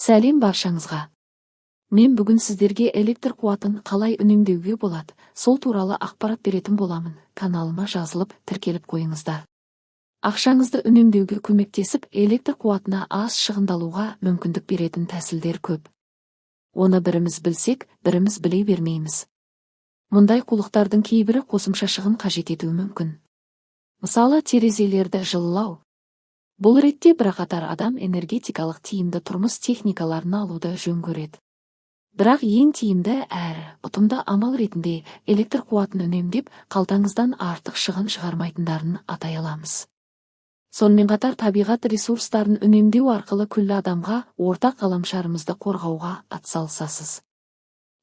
Сәлем баршаңызға! Мен бүгін сіздерге электр қуатын қалай үнемдеуге болады, сол туралы ақпарат беретін боламын. Каналыма жазылып, тіркеліп қойыңыздар. Ақшаңызды үнемдеуге көмектесіп, электр қуатына аз шығындалуға мүмкіндік беретін тәсілдер көп. Оны біріміз білсек, біріміз біле бермейміз. Мұндай қулықтардың кейбірі қосымша шығын қажет етуі мүмкін. Мысалы, терезелерді жылылау. Бұл ретте бірқатар адам энергетикалық тиімді тұрмыс техникаларын алуды жөн көреді. Бірақ ең тиімді әрі ұтымды амал ретінде электр қуатын үнемдеп, қалтаңыздан артық шығын шығармайтындарын атай аламыз. Сонымен қатар табиғат ресурстарын үнемдеу арқылы күллі адамға ортақ ғаламшарымызды қорғауға атсалысасыз.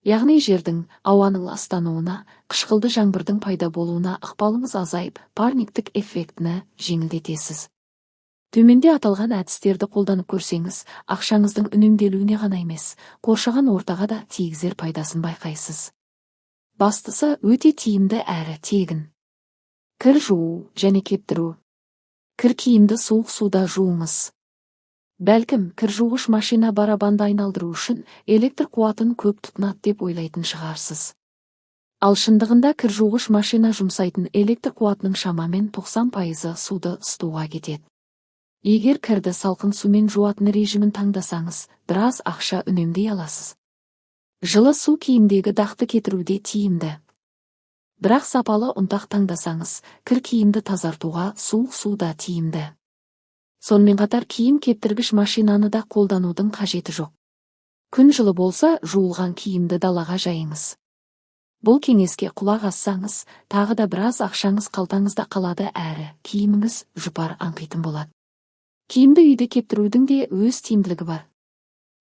Яғни жердің, ауаның ластануына, қышқылды жаңбырдың пайда болуына ықпалыңыз азайып, парниктік эффектіні жеңілдетесіз. Төменде аталған әдістерді қолданып көрсеңіз, ақшаңыздың үнемделуіне ғана емес, қоршаған ортаға да тигізер пайдасын байқайсыз. Бастысы, өте тиімді әрі тегін. Кір жуу және кептіру. Кір киімді суық суда жуыңыз. Бәлкім, кір жуғыш машина барабанды айналдыру үшін электр қуатын көп тұтынады деп ойлайтын шығарсыз. Ал шындығында кір жуғыш машина жұмсайтын электр қуатының шамамен 90%-ы суды ысытуға кетеді. Егер кірді салқын сумен жуатын режимін таңдасаңыз, біраз ақша үнемдей аласыз. Жылы су киімдегі дақты кетіруде тиімді. Бірақ сапалы ұнтақ таңдасаңыз, кір киімді тазартуға суық су да тиімді. Сонымен қатар киім кептіргіш машинаны да қолданудың қажеті жоқ. Күн жылы болса, жуылған киімді далаға жайыңыз. Бұл кеңеске құлақ ассаңыз, тағы да біраз ақшаңыз қалтаңызда қалады әрі киіміңіз жұпар аңқитын болады. Киімді үйде кептірудің де өз тиімділігі бар.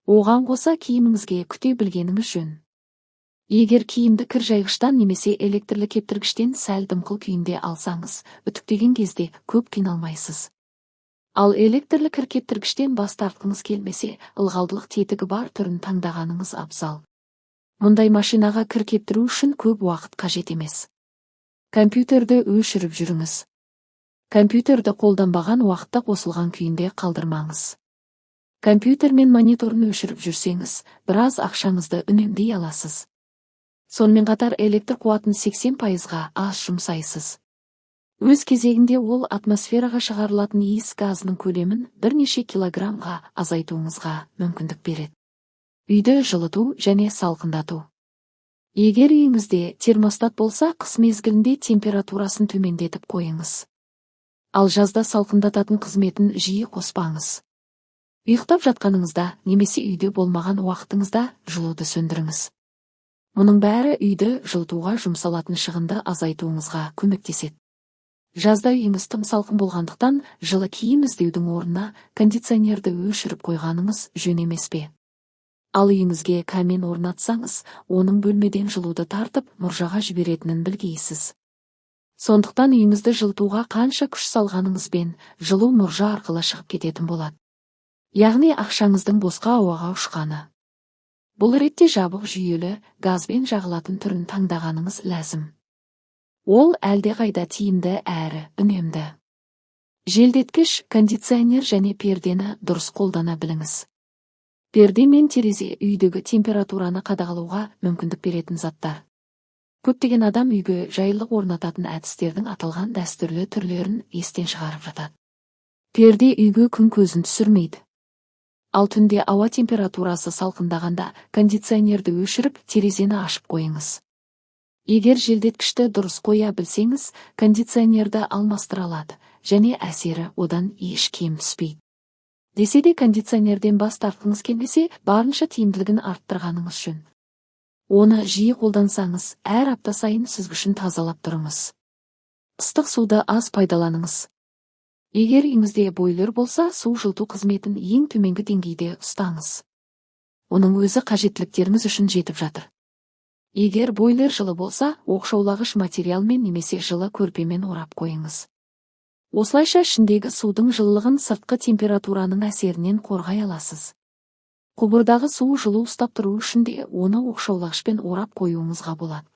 Оған қоса киіміңізге күте білгеніңіз жөн. Егер киімді кір жайғыштан немесе электрлі кептіргіштен сәл дымқыл күйінде алсаңыз, үтіктеген кезде көп қиналмайсыз. Ал электрлі кір кептіргіштен бас тартқыңыз келмесе, ылғалдылық тетігі бар түрін таңдағаныңыз абзал. Мұндай машинаға кір кептіру үшін көп уақыт қажет емес. Компьютерді өшіріп жүріңіз. Компьютерді қолданбаған уақытта қосылған күйінде қалдырмаңыз. Компьютер мен мониторын өшіріп жүрсеңіз, біраз ақшаңызды үнемдей аласыз. Сонымен қатар электр қуатын 80%-ға аз жұмсайсыз. Өз кезегінде ол атмосфераға шығарылатын иіс газының көлемін бірнеше килограммға азайтуыңызға мүмкіндік береді. Үйді жылыту және салқындату. Егер үйіңізде термостат болса, қыс мезгілінде температурасын төмендетіп қойыңыз. Ал жазда салқындататын қызметін жиі қоспаңыз. Ұйықтап жатқаныңызда немесе үйде болмаған уақытыңызда жылуды сөндіріңіз. Мұның бәрі үйді жылытуға жұмсалатын шығынды азайтуыңызға көмектеседі. Жазда үйіңіз тым салқын болғандықтан, жылы киім іздеудің орнына кондиционерді өшіріп қойғаныңыз жөн емес пе? Ал үйіңізге камин орнатсаңыз, оның бөлмеден жылуды тартып, мұржаға жіберетінін білгейсіз. Сондықтан үйіңізді жылытуға қанша күш салғаныңызбен, жылу мұржа арқылы шығып кететін болады. Яғни ақшаңыздың босқа ауаға ұшқаны. Бұл ретте жабық жүйелі, газбен жағылатын түрін таңдағаныңыз ләзім. Ол әлдеқайда тиімді әрі үнемді. Желдеткіш, кондиционер және пердені дұрыс қолдана біліңіз. Перде мен терезе үйдегі температураны қадағалауға мүмкіндік беретін заттар. Көптеген адам үйге жайлылық орнататын әдістердің аталған дәстүрлі түрлерін естен шығарып жатады. Перде үйге күн көзін түсірмейді. Ал түнде ауа температурасы салқындағанда кондиционерді өшіріп, терезені ашып қойыңыз. Егер желдеткішті дұрыс қоя білсеңіз, кондиционерді алмастыра алады және әсері одан еш кем түспейді. Десе де кондиционерден бас тартқыңыз келмесе, барынша тиімділігін арттырғаныңыз жөн. Оны жиі қолдансаңыз, әр апта сайын сүзгішін тазалап тұрыңыз. Ыстық суды аз пайдаланыңыз. Егер үйіңізде бойлер болса, су жылыту қызметін ең төменгі деңгейде ұстаңыз. Оның өзі қажеттіліктеріңіз үшін жетіп жатыр. Егер бойлер жылы болса, оқшаулағыш материалмен немесе жылы көрпемен орап қойыңыз. Осылайша ішіндегі судың жылылығын сыртқы температураның әсерінен қорғай аласыз. Құбырдағы су жылу ұстап тұру үшін де оны оқшаулағышпен орап қоюыңызға болады.